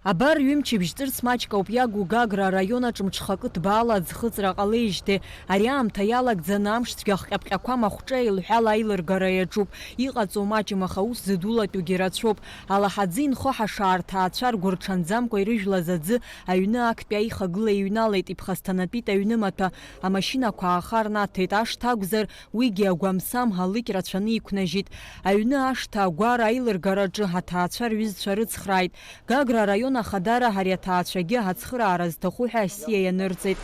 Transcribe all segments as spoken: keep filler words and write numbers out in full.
Абар, ҩымчыбжь ҵырц маҷк ауп иагу Гагра араион аҿы мҽхакы ҭбаала аӡхыҵра ҟалеижьҭеи. Ари аамҭа иалагӡаны амш цәгьа хҟьаԥҟьақәа махәҿа еилҳәала аилыргара иаҿуп. Иҟаҵоу маҷым, аха аус зыдулатәугьы рацәоуп. Алаҳаӡы инхо ҳашаа рҭаацәа ргәырҽанӡамкәа ирыжәлаз аӡы аҩны актәи аихагыла иҩналеит, иԥхасҭанатәит аҩнымаҭәа. Амашьынақәа ааха рнаҭеит, ашҭа акәзар, уигьы агәамсам алыкь рацәаны иқәнажьит. Аҩны ашҭа агәара аилыргараҿы аҭаацәа рҩызцәа рыцхрааит. Гагра араион ахадара ари аҭаацәагьы ацхыраара зҭаху ҳәа асиа ианырҵеит.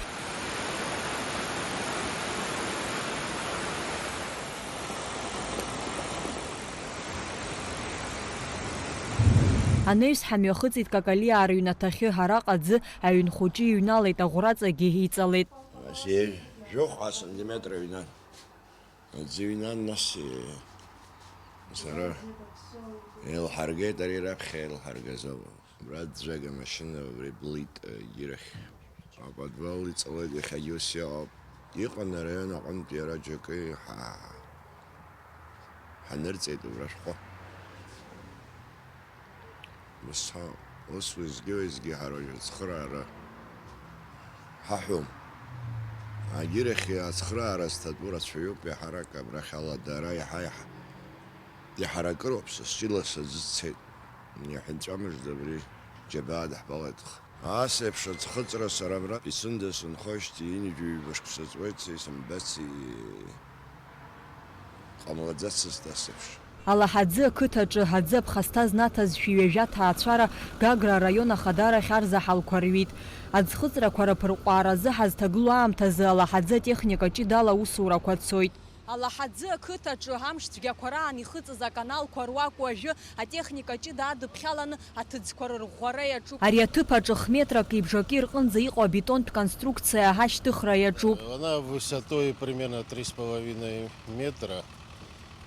Анаҩс ҳамҩахыҵит Какалиаа рыҩнаҭахьы, араҟа аӡы аҩн хәыҷы иҩналеит, аӷәраҵагьы иҵалеит. Нас жәохә сантиметр аҩнан. Аӡы ҩнан, нас, э, сара еилҳаргеит, ари раԥхьа еилҳаргаз ауп. Абра ӡәӡәага машьына убри блит, э, егьирахь. Аподвал иҵалеит, иахьагьы ус иҟоуп. Иҟан араион аҟынтә иара џьакы ҳа-, ҳанырҵеит убра ашәҟәы. Ус, ус уеизгьы-уеизгьы ҳара уажәы ацхыраара ҳаҳәом. Агьырахь ацхыраара зҭатәу рацәаҩуп, иаҳарак абрахь ала дара иаҳа-иаҳа, иаҳаракыроуп, са сҿы иласаӡыццеит. Иаҳәынҵәа мыжда абри џьабаа даҳбалеит. Ас еиԥш аӡхыҵра сара абра исында сынхоижьҭеи ҩынҩажәи ҩба шықәса ҵуеит, са исымбаци, ҟамлаӡацызт ас еиԥш. Алаҳаӡы ақыҭаҿы аӡы аԥхасҭа знаҭазшәа ҩажәа ҭаацәара Гагра араион ахадарахь арзаҳалқәа рҩит. Аӡхыҵрақәа рыԥырҟәааразы ҳазҭагылоу аамҭазы Алаҳаӡы атехника ҷыдала аусурақәа цоит. Алаҳаӡы ақыҭаҿы амш цәгьақәа раан ихыҵыз аканалқәа руак уажәы атехника ҷыда адыԥхьаланы аҭыӡқәа рырӷәӷәара иаҿуп. Ари аҭыԥ аҿы х-метрак ибжаки рҟынӡа иҟоу абетонтә конструкциа ашьҭыхра иаҿуп. Она высотой примерно три с половиной метра,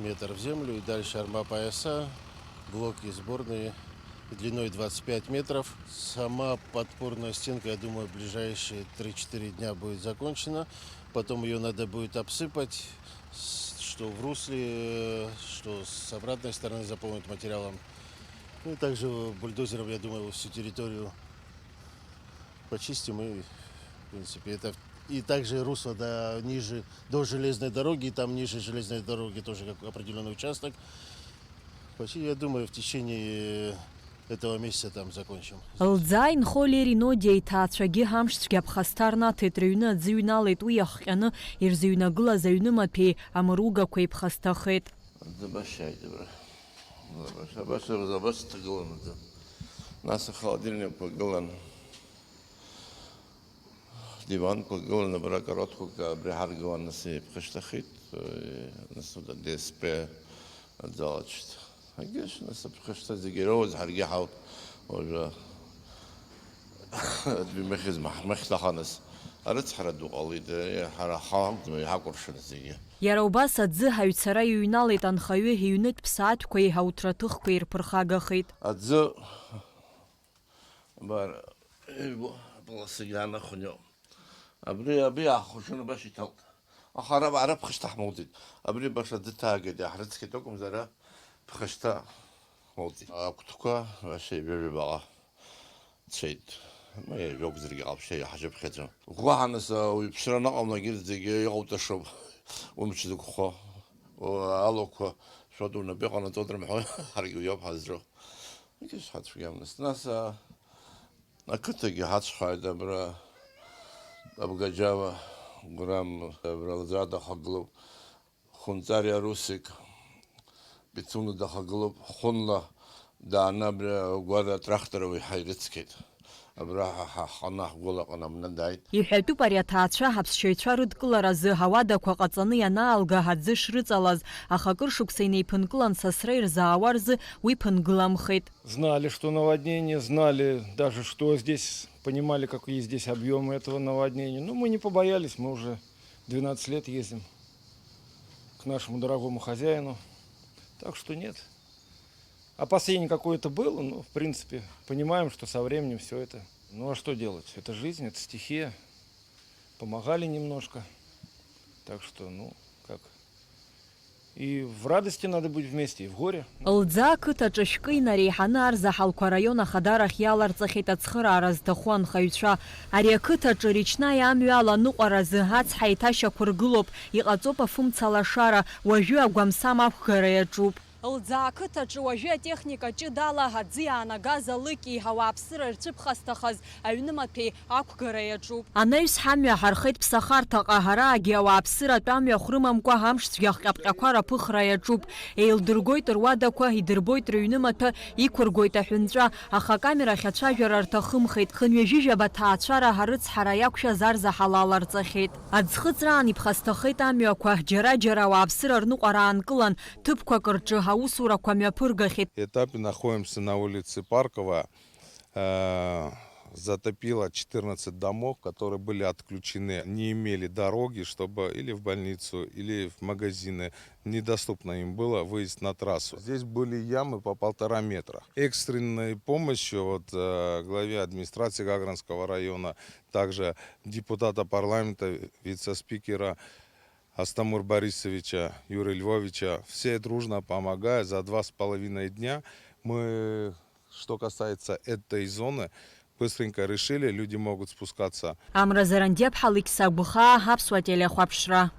метр в землю и дальше армопояса, блоки сборные длиной двадцать пять метров. Сама подпорная стенка, я думаю, в ближайшие три-четыре дня будет закончена. Потом её надо будет обсыпать, с-, что в русле, что с обратной стороны заполнить материалом. Ну и также бульдозером, я думаю, всю территорию почистим и, в принципе, это и также русло до, ниже, до железной дороги, и там ниже железной дороги тоже как определённый участок. Почти, я думаю, в течение этого месяца там закончим. Лӡаа инхо Лери Нодиа иҭаацәагьы амш цәгьа аԥхасҭа рнаҭеит, рыҩны аӡы ҩналеит, уи иахҟьаны ирзыҩнагылаз аҩнымаҭәеи амыругақәеи ԥхасҭахеит. Аӡы башьааит абра. Баша, баша, баша, баша ҭагылан аӡы. Нас ахолодильникқәа гылан. Диванқәа гылан, абра кароҭқәак абри ҳаргылан, нас иԥхышьҭахеит, э, нас д-, ДСП аӡалаҽт. Агьырш, нас аԥхышьҭа зегьы ироуаз ҳаргьы ҳауп. Уажәы адәы имыхьыз маҳ-, мыхьҭаха, нас арыцҳара ду ҟалеит, э, ҳара ҳа-, ҳакәӡам, иҳакәыршан зегьы. Иара убас аӡы ҳаҩцара иҩналеит анхаҩы, иҩнытә ԥсаатәқәеи ауҭраҭыхқәеи ирԥырхагахеит. Аӡы Бар, ибо, аполосагьы аанахәан иоуп. Абри, абри аахәаҽын баша иҭалт. Аха ара, ара ԥхышьҭа ҳмоуӡеит. Абри баша аӡы ҭаагеит, иаҳрыцқьеит акәымзар, ара ԥхышьҭа ҳмоуӡеит. Акәтқәа баша ҩажәа баҟа цеит. Ма ҩажәа акәзаргьы ҟалап, шьҭа иаҳжьыԥхьаӡо. Уаҳа нас ауаҩԥсра аныҟамлак, зегьы иҟауҵашоуп. Умч зықәхо, алуқәа шәоит, унапы иҟанаҵоит рымҳәои, ҳаргьы уиоуп ҳазҿу. Егьыс ҳацәгьамызт. Нас, а, ақыҭагьы ҳацәхааит, абра Абгаџьава Гәрам, абра Лӡаа дахагылоуп, Хәынҵариа Русик, Пицуна дахагылоуп, Хәынла дааны абри агәара атрактор уи ҳаирыцқьеит. Абра ҳа, ҳа, ҳханы ҳгәылаҟан амны дааит. Иҳәатәуп, ари аҭаацәа ҳаԥсшьаҩцәа рыдкыларазы ауадақәа ҟаҵаны ианаалга аӡы шрыҵалаз, аха акыр шықәса инеиԥынкылан сасра ирзаауа рзы уи ԥынгыламхеит. Знали, что наводнение, знали даже, что здесь, понимали, какие здесь объёмы этого наводнения. Но мы не побоялись, мы уже двенадцать лет ездим к нашему дорогому хозяину. Так что нет. Опасение какое-то было, но, в принципе, понимаем, что со временем всё это. Ну, а что делать? Это жизнь, это стихия. Помогали немножко. Так что, ну, как. И в радости надо быть вместе, и в горе. Лӡаа ақыҭаҿы шәкы инареиҳаны арзаҳалқәа араион ахадарахь иаларҵахьеит ацхыраара зҭаху анхаҩцәа. Ари ақыҭаҿы Ричнаи амҩа ала аныҟәаразы ацҳа еиҭашьақәыргылоуп, иҟаҵоуп афымца лашара, уажәы агәамсам ақәгара иаҿуп. Лӡаа ақыҭаҿы уажәы атехника ҷыдала аӡы иаанагаз алыкьи ауааԥсыра рцәыԥхасҭахаз аҩнымаҭәеи ақәгара иаҿуп. Анаҩс ҳамҩа ҳархеит ԥсахарҭаҟа, араагьы ауааԥсыра атәамҩахә рымамкәа амшцәгьа хҟьаԥҟьақәа раԥыхра иаҿуп. Еилдыргоит руадақәа, идырбоит рыҩнымаҭәа, иқәыргоит аҳәынҵәа, аха акамерахь ацәажәара рҭахымхеит. Хынҩажәижәаба ҭаацәара арыцҳара иақәшәаз арзаҳал аларҵахьеит. Аӡхыҵраан иԥхасҭахеит амҩақәа, џьара-џьара ауааԥсыра рныҟәара аанкылан, ҭыԥқәак рҿы аусурақәа мҩаԥыргахьеит. Этапе находимся на улице Парковая. Э, Затопило четырнадцать домов, которые были отключены, не имели дороги, чтобы или в больницу, или в магазины. Недоступно им было выезд на трассу. Здесь были ямы по полтора метра. Экстренной помощью вот, э, главе администрации Гагранского района, также депутата парламента, вице-спикера Астамур Борисовича, Юрия Львовича, все дружно помогая, за два с половиной дня мы, что касается этой зоны, быстренько решили, люди могут спускаться. Амра Зарандиаԥҳа, Алықьса Гәхаа, Аԥсуа телехәаԥшра.